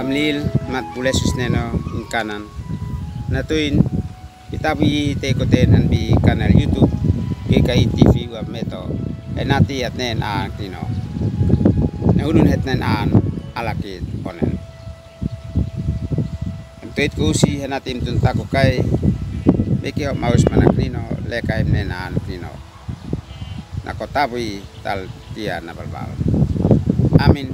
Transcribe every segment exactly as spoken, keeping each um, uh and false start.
Mlil mat bulesus neno in kanan. Na tuin, itabi te koten an bi kanal YouTube, ke kai T V wa meto. E nati at nen an Knino. Na hunun het nen an alakit onen. Em tuit kusi he nati im tun taku kai, meki ho maus mana Knino, le kai nen an Knino. Na ko tabi tal tia na balbal. Amin.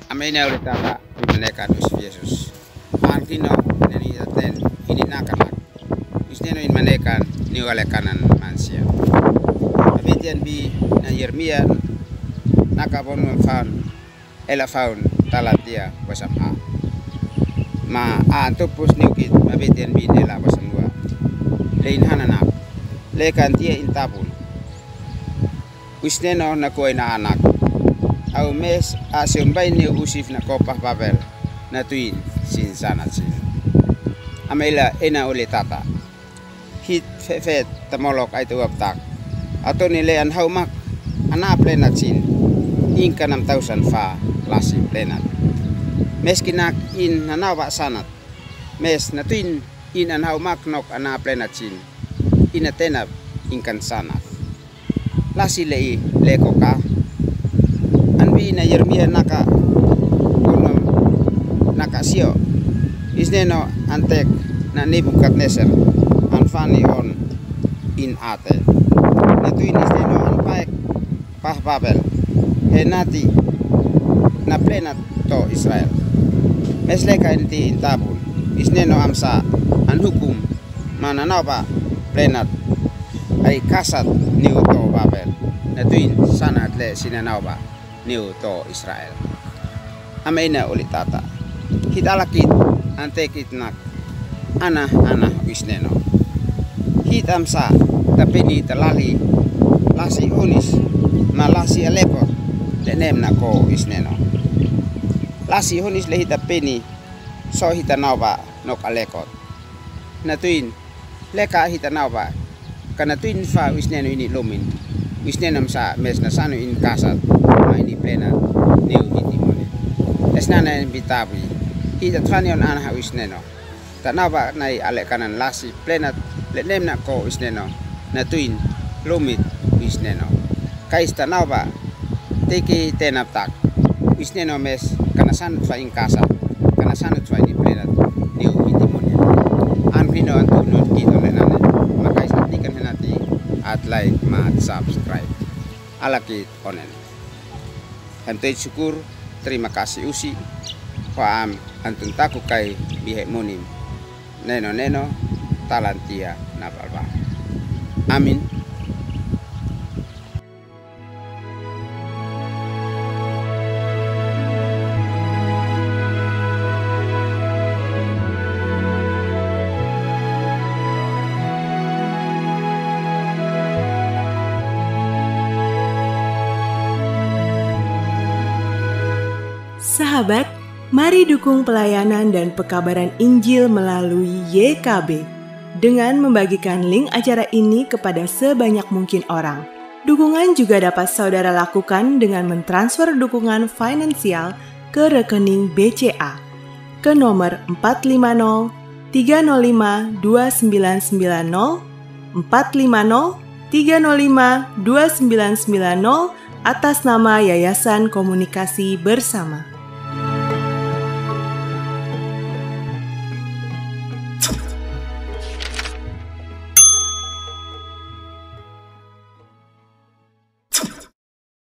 Amin. Ina uli tata, i manekan us Jesus. An Knino, neni taten, ini nakanak. Us neno in manekan, ni wale kanan mansia. Abitian bi na Yeremia, naka bonu am fan, ela faun talantia wasam ha. Ma an tupus niukit, ma bitian bi nela wasam lua. Le in hananak, le kan tia in tabun. Us neno na kuai na anak. Au mes a siumbai ni usif na kopah Babel na tuin sin sana sin. Amaila ena uli tata. Hit fefet tamolok ai tawap tak. Ato ni le an haumak ana plenat sin. Ingka nam tausan fa lasi plenat. Mes kinak in nanau ba sanat. Mes na tuin in an haumak nok ana plenat sin. Ina tenap ingkan sanat. Lasi le i le koka. An bi na Yeremia naka konom naka sio. Is neno antek na Nebukadnesar an fani on in ate. Na tuin is neno an paek pah Babel. He nati na plenat to Israel. Mes le ka in ti in tabun. Is neno amsa an hukum. Ma nanau ba plenat ai kasat niu to Babel. Na tuin sanat le si nanau ba niu to Israel. Amaina uli tata. Hit alakit ante kit nak ana ana is neno. Hit amsa tapeni talali lasi onis ma lasi alekot le nem na ko is neno. Lasi onis le hit tapeni so hit nanau ba nok alekot. Na tuin, le ka hit nanau ba, ka na tuin fa is neno ini lumin, is neno amsa mes na sanu in kasat, ma ini plenat, niu hiti mone. Es nana en bitabi, hit at fani on ana ha is neno. Tanau ba nai ale kanan lasi plenat, le nem na ko is neno, na tuin, lumit is neno. Kais tanau ba, teki tenap tak. Is neno mes, kana sanut fa in kasat, kana sanut fa ini plenat, niu hiti mone. An Knino an tu non kit onen ane. Makais at nikan henati, at like, ma at subscribe. Alakit onen. Hem tuit sukur, terima kasih usi, ho am an tun taku kai bihe munim. Neno neno, talantia na balba. Amin. Sahabat, mari dukung pelayanan dan pekabaran Injil melalui Y K B dengan membagikan link acara ini kepada sebanyak mungkin orang. Dukungan juga dapat saudara lakukan dengan mentransfer dukungan finansial ke rekening B C A ke nomor empat lima nol tiga nol lima dua sembilan sembilan nol, empat lima nol tiga nol lima dua sembilan sembilan nol, atas nama Yayasan Komunikasi Bersama.